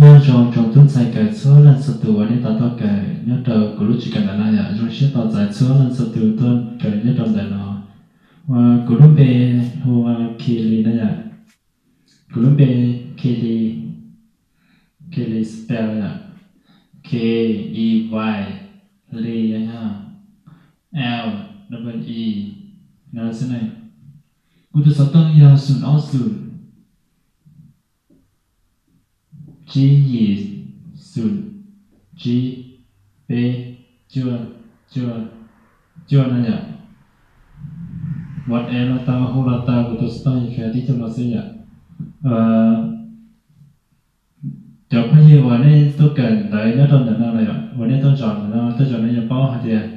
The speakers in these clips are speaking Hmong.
Nyob zoo tsoom tub ntxhais kawm txhua leej txhua tus uas nej tau tuaj kawm nyob rau kuv lub tsev kawm ntawm no yom. Zoo siab tos txais txhua leej txhua tus tuaj kawm nyob rau ntawm no. Uas kuv lub npe hu ua Keyli no yom. Kuv lub npe Keyli, Keyli spell yom, K E Y, Li yog L E E no xwb ne. Kuv tus xov tooj yog xoom ob xoom, tsib yim, xoom tsib, peb cuaj, cuaj, cuaj no yom. WhatsApp los tau, hu los tau, kuv tus xov tooj yog tib tug no xwb yom. Cov phooj ywg uas nej tuaj kawm ntawv nyob rau ntawm no los yom, uas nej tuaj zov ntawm no, tuaj zov no yeej paub hais tias,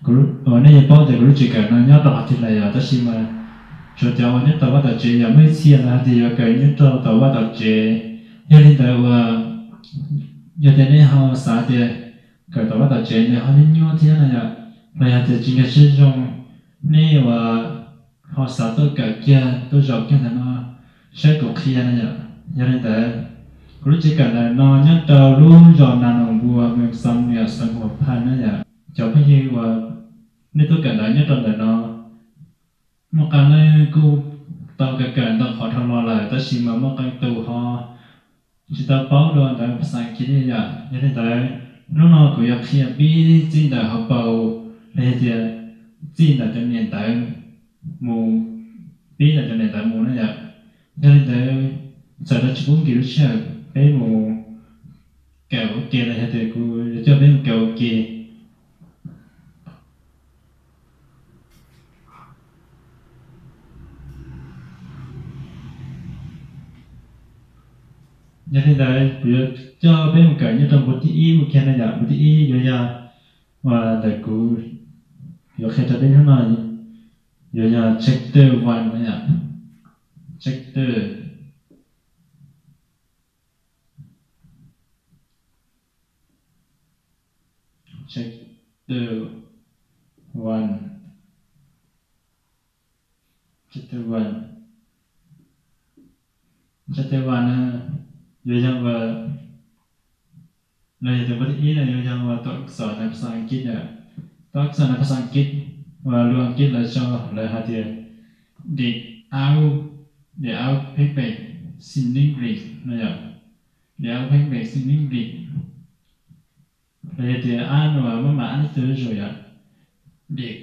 uas nej yeej paub tias kuv lub tsev kawm no nyob rau qhov twg lawm yom, tab sis mas tshuav cov uas nyob tom vaj tom tsev yom, muaj ib txhia lawv hais tias yuav kawm nyob rau tom vaj tom tsev. Yog li ntawd uas yog tias nej ho xav tias kawm tom vaj tom tsev nws ho nyuaj nyuaj thiab no yom, los yog tias tsis nkag siab zoo, nej uas ho xav tuaj kawm kiag tuaj zaum kiag ntawm no saib kuv qhia no yom. Yog li ntawd, kuv lub tsev kawm ntawm no nyob rau lub zos Nas Noos Npuas, moos Xam Nuas, xeev Huas Phas na yom. Cov phooj ywg uas nej tuaj kawm ntawv nyob rau ntawm no, muaj qee leej kuj tau kawm kawm ntau qhov dhau los lawm, tab sis mas muaj qee tus ho tsis tau paub dua ntawv phas xas As kiv li yom. Yog li ntawd, hnub no kuv yuav qhia pib txij ntawm hauv paus, los yog tias txij ntawm cov niam ntawv mus, pib ntawm cov niam ntawv mus na yom. Yog li ntawd, txawm rau tsis pub nkim lub sij hawm, peb mus kawm ua ke los yog tias kuv yuav coj peb mus kawm ua ke. Yog li ntawd, kuv yuav coj peb mus kawm nyob rau npus thib ib mus kiag na yom. Npus thib ib yuav yog, uas ntawm kuv yuav qhia rau peb hnub no, yuav yog chapter one na yom. Chapter, chapter one, chapter one, chapter one na, yuav yog uas, los yog tias npus thib ib no yuav yog uas tus a kxos na phas xas As kiv na. Tus a kxos na phas xas As kiv, uas lus As kiv lawv sau lawv hais tias dik au, dik au pheej pem sin ning ris no yom. Dik au pheej pem sin ning ris, los yog tias ab no maj mam ab ib tug zus yom. Dik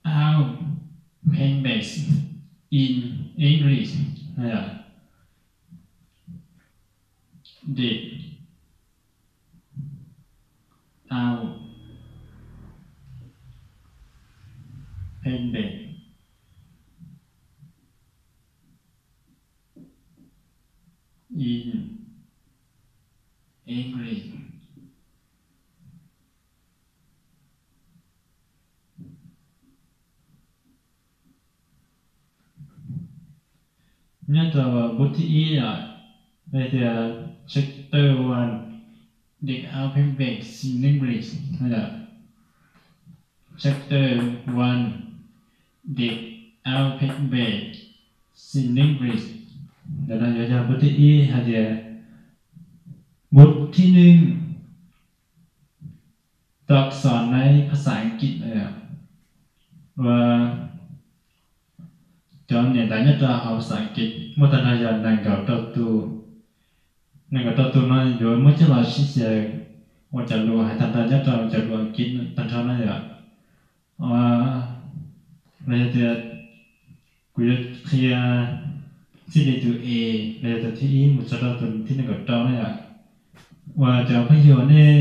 au pheej pem in English no yom. Dik au pheej pem in English. Nyob rau npus thib ib yom, tias chapter one, dik au pheej pem sin ning ris no yom. Chapter one, dik au pheej pem sin ning ris. Ntawm no yuav yog npus thib ib hais tias npus thib neeg, tus a kxos na phas xas As kiv na yom. Uas cov niam ntawv nyob rau hauv phas xas As kiv muaj tag nrho yog nees nkaum rau tus. Nees nkaum rau tus no yuav muab coj los sib xyaw ua cov lus hais tag nrho nyob rau cov lus As kiv tag nrho na yom. Los yog tias kuv yuav qhia txij li tus A los yog tus thib ib mus txog rau tus thib nees nkaum rau na yom. Uas cov phooj ywg uas nej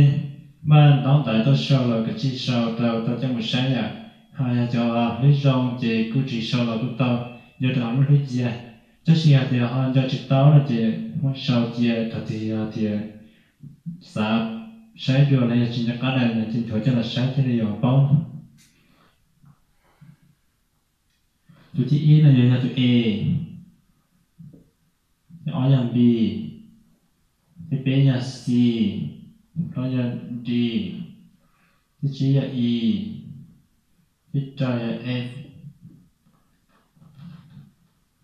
npaj ntaub ntawv tuaj sau los kav tsij sau rau tau coj mus saib yom. Ho yog cov hlwb zoo ces kuj tsis sau los kuj tau, nco rau hauv lub hlwb cia. Tab sis hais tias ho nco tsis tau no ces muab sau cia, thaum twg yog tias xav saib dua los yog tsis nco qab daim no ces nthuav coj los saib thiaj li yuav paub. Tus thib ib no yuav yog tus A, thib ob yog B, thib peb yog C, thib plaub yog D, thib tsib yog E, thib rau yog F,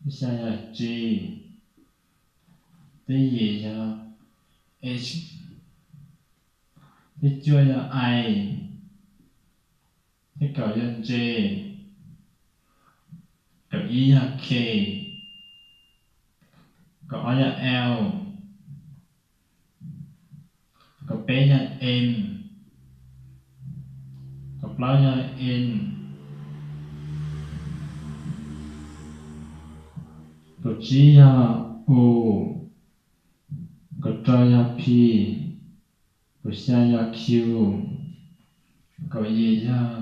thib xya yog G, thib yim yog H, thib cuaj yog I, thib kaum yog J, kaum ib yog K, kaum ob yog L, kaum peb yog M, kaum plaub yog N, kaum tsib yog U, kaum rau yog P, kaum xya yog Q, kaum yim yog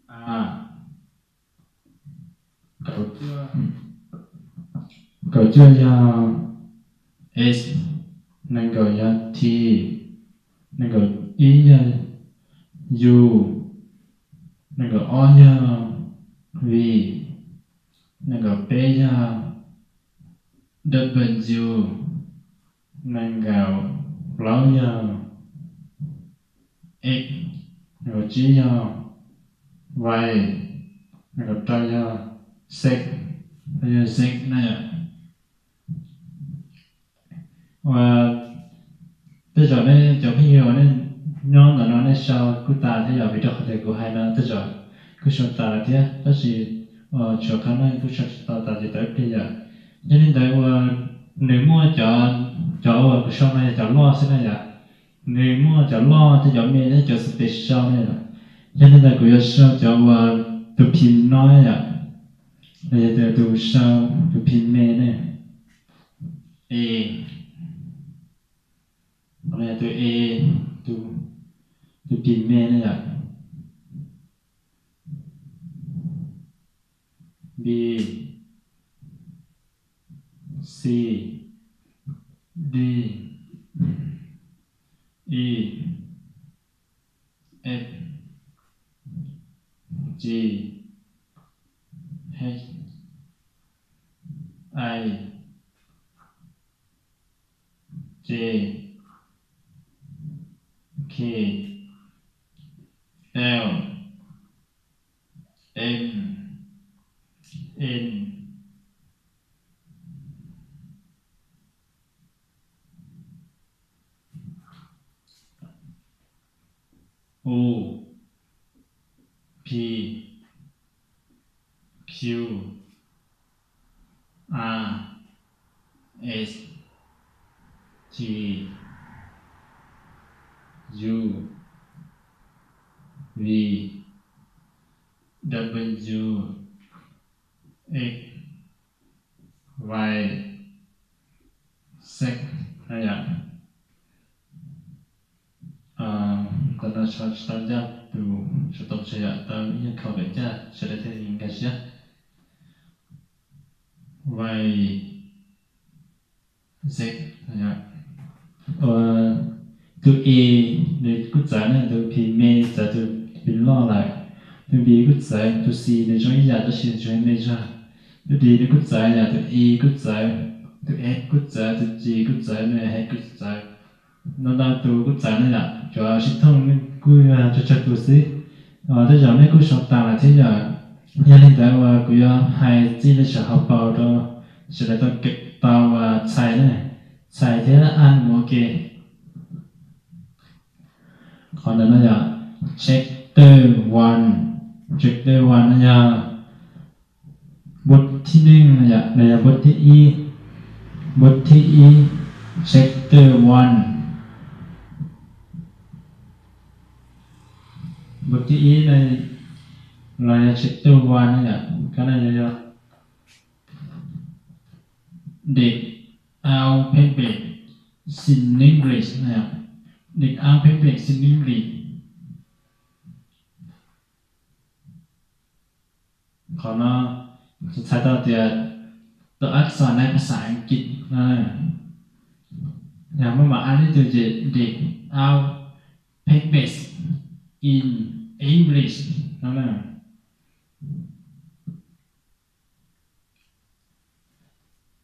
A, kaum cuaj yog S, nees nkaum yog T, nees nkaum ib yog U, nees nkaum ob yog V, nees nkaum peb yog W, nees nkaum plaub yog X, nees nkaum tsib yog Y, nees nkaum rau yog Z, yog Z na yom. Uas tej zaum nej cov phooj ywg uas nej nyob ntawm no nej sau kuj tas thiab yom, vim rau qhov tias kuv hais no tej zaum kuj sau tas lawm thiab, tab sis tshuav qhov no kuj sau tsis tau tas ces tau ib pliag yom. Yog li ntawd uas nws muaj cov, cov uas kuv sau no yog cov loj xwb na yom. Nws muaj cov loj thiab cov me thiab cov special na yom. Yog li ntawd kuv yuav sau cov uas tus phim no yom, los yog tus sau tus phim me ne. E, qhov no yog tus E, tus phim me ne yom. B, C, D, E, F, G, H, I, J, K, L, M, N, U, P, Q, R, S, T, U, V, W, X, Y, Z na yom. Tam no sau tsis tau ncaj tus, sau tau tsis yom, tau ib nyuag khaus lawm ncaj sawv daws thiaj li nkag siab. Y, Z, tus E nws kuj txawv na, tus phim me txawv tus phim loj lawm. Tus B kuj txawv, tus C nws zoo ib yam tab sis tsis me zog. Tus D nws kuj txawv yom, tus E kuj txawv, tus F kuj txawv, tus G kuj txawv, tus H kuj txawv. Ntau ntau tus kuj txawv na yom, cov sib thooj kuj tsawg tsawg tus xwb. Tej zaum nej kuj sau tas lawm thiab yom. Yog li ntawd uas kuv yuav hais txij li saum hauv paus rau sawv daws tau, tau txhais na, txhais thiab an mus ua ke. Qhov ntawm no yog chapter one, chapter one no yog nput thib neej no yom, los yog nput thib ib, nput thib ib, chapter one. Nput thib ib no los yog chapter one no yom, qhov no yog, yog dig out paper in English no yom, dig out paper in English. Qhov no txhais tau tias tus อักษรในภาษาอังกฤษ no, yog muaj mam an ib tug ces dig out papers in English no na.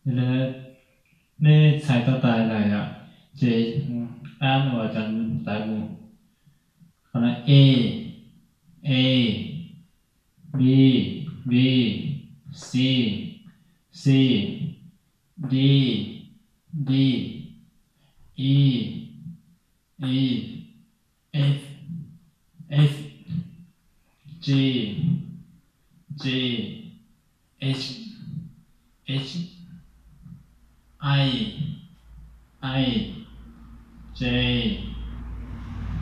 Yog li nej txhais tau tas lawm yom, ces an uas cov ntawd mus. Qhov no A, A, B, B, C, C, D, D, F, F, G, G, H, H, I, I, J,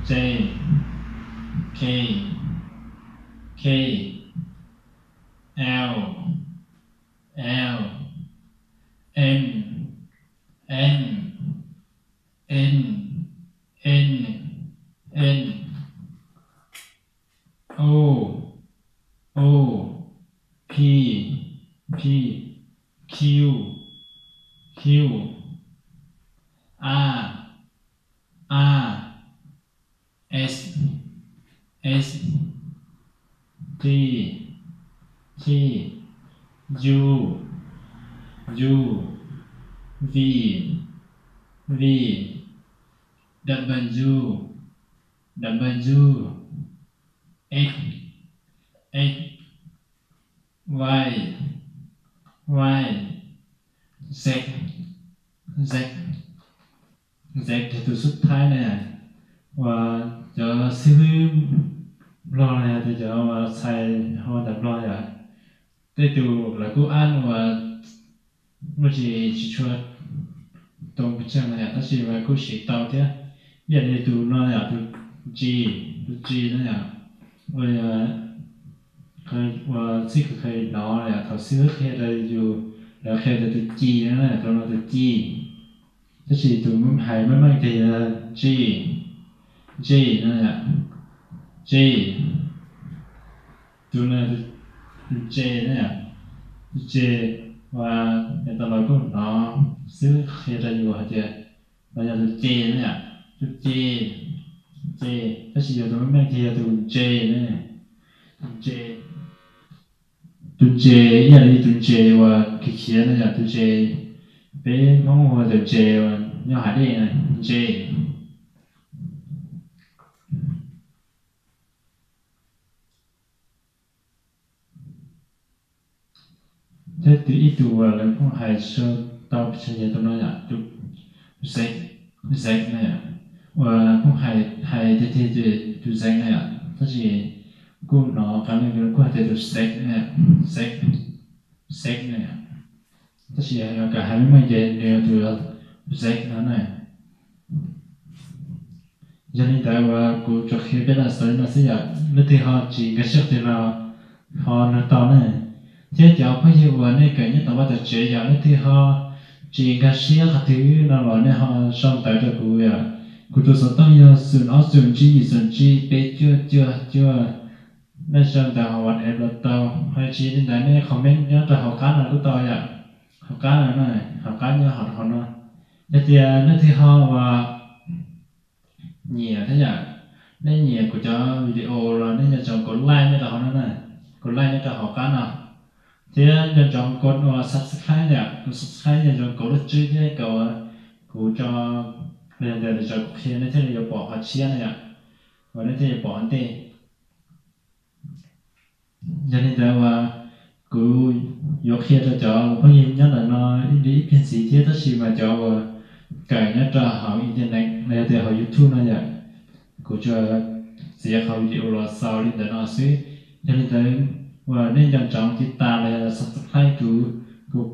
J, K, K, L, L, M, M, N, N, N, O, O, P, P, Q, Q, R, R, S, S, T, T, U, U, V, V, W, W, X, X, Y, Y, Z, Z, Z yog tus xub thawj na, uas cov xib hwb Nplog los yog tias cov uas txhais hauv ntawv Nplog yom, tej tus lawv kuj ab uas muaj tsis tsis tshua too pes tsawg no yom, tab sis mas kuj siv tau thiab. Ib yam li tus no yom, tus G, tus G no yom, uas yog uas txij kawg no yom, thaum xib hwb qhia rau yus, lawv qhia tias tus ci no, tus no tus ci, tab sis tus hais meej meej tiag yog G, G no yom, G, tus no tus C na yom, tus C, uas yog tau los kuj hnov xib hwb qhia rau yus hais tias no yog tus C na yom, tus C, C, tab sis yog tus meej meej tiag yog tus C na, tus C, tus C ib yam li tus C uas khiav khiav na yom, tus C, peb Hmoob hu tus C uas nyob hauv dej na, C. Thiab tus ib tug uas lawv pheej hais tsis tau pes tsawg yog tus no yom, tus Z, Z na yom, uas pheej hais hais tiag tiag ces tus Z na yom, tab sis kuj hnov qee leej kuj hais tias tus Z na, Z, Z na yom, tab sis yog kawm hais meej meej ces nws yog tus Z no na. Yog li ntawd uas kuv tsuas qhia peb los xaus li no xwb yom, leej twg ho tsis nkag siab qhov twg los ho nug tau na. Thiab cov phooj ywg uas nej kawm nyob tom vaj tom tsev yom, leej twg ho tsis nkag siab qhov twg no los nej ho sau ntawv rau kuv yom. Kuv tus xov tooj yog xoom ob xoom tsib yim xoom tsib peb cuaj cuaj cuaj. Nej sau ntawv hauv WhatsApp los tau, ho tsis li ntawd nej comment nyob rau hauv qab no kuj tau yom. Hauv qab no na, hauv qab nyob hauv no. Yog tias leej twg ho uas nyiam thiab yom, nej nyiam kuv cov video los nej nco ntsoov kuv like nyob rau hauv no na, kuv like nyob rau hauv qab no. Thiab nco ntsoov kuv uas subscribe yom, kuv subscribe nco ntsoov kuv lub tswb thiab kom kuv tso, los yog tias lawv tso kuv qhia nej thiaj li yuav pom qhov tshiab na yom, uas nej thiaj yuav pom ua ntej. Yog li ntawd uas kuv yuav qhia rau cov phooj ywg nyob ntawm no ib pliag ntxiv thiab, tab sis mas cov uas kawm nyob rau hauv internet los yog tias hauv YouTube no yom, kuv tsuas txiav qhov video los xaus li ntawm no xwb. Yog li ntawd uas nej nco ntsoov tiv tas los yog subscribe kuv, kuv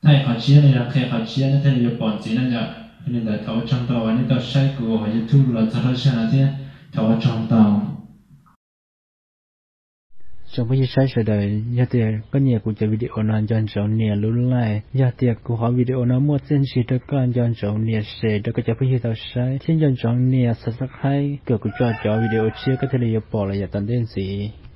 thaij qhov tshiab los yog qhia qhov tshiab nej thiaj li yuav pom ntxiv na yom. Yog li ntawd thov ua tsaug ntau uas nej tau saib kuv hauv YouTube los txog rau zaum no thiab, thov ua tsaug ntau. Tsoom phooj ywg saib sawv daws, yog tias koj nyiam kuv cov video no nco ntsoov nias lub like. Yog tias kuv qhov video no muaj txiaj ntsig rau koj nco ntsoov nias share rau koj cov phooj ywg tau saib, thiab nco ntsoov nias subscribe kom kuv tso cov video tshiab koj thiaj li yuav pom los yav tom ntej ntxiv.